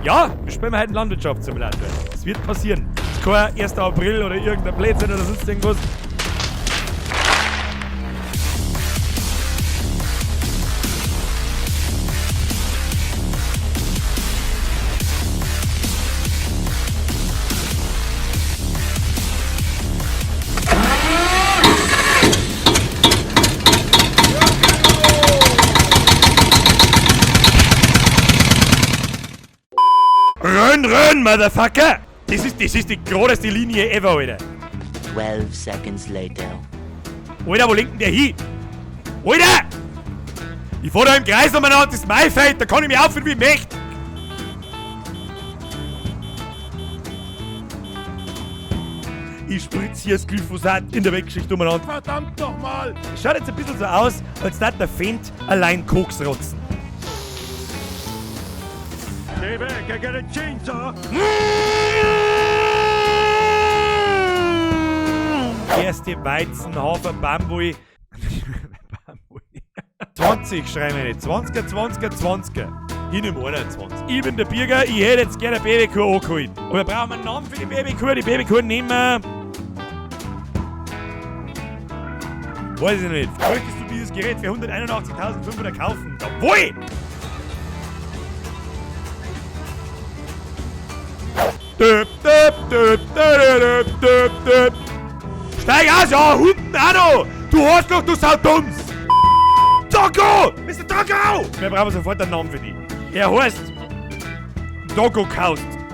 Ja, wir spielen heute einen Landwirtschaftssimulator. Es wird passieren. Es ist kein 1. April oder irgendein Blödsinn oder sonst irgendwas. Renn, renn, Motherfucker! Das ist die geradeste Linie ever, Alter. 12 seconds later. Alter, wo lenkt denn der hin? Alter! Ich fahr da im Kreis umeinander, das ist mein Feld, da kann ich mich aufführen, wie ich möchte. Ich spritz hier das Glyphosat in der Wegschicht umeinander. Verdammt nochmal! Es schaut jetzt ein bisschen so aus, als würde der Fendt allein Koks rotzen. Steh weg, I got a chainsaw! Gerste, Weizen, Hafer, Bambui. Bambui. 20 schreiben wir nicht. 20er, 20er, 20er. Ich nehme 21. Ich bin der Birger, ich hätte jetzt gerne eine Babykuh angeholt. Aber wir brauchen einen Namen für die Babykuh. Die Babykuh nehmen wir. Weiß ich nicht. Möchtest du dieses Gerät für 181.500 kaufen? Jawohl! Düp, düp, düp, düp, düp, düp, düp. Steig aus, ja, Hunden auch noch! Du Arschloch, du Saudums! Doggo! Mr. Doggo! Wir brauchen sofort einen Namen für die. Er heißt Doggo Kaust.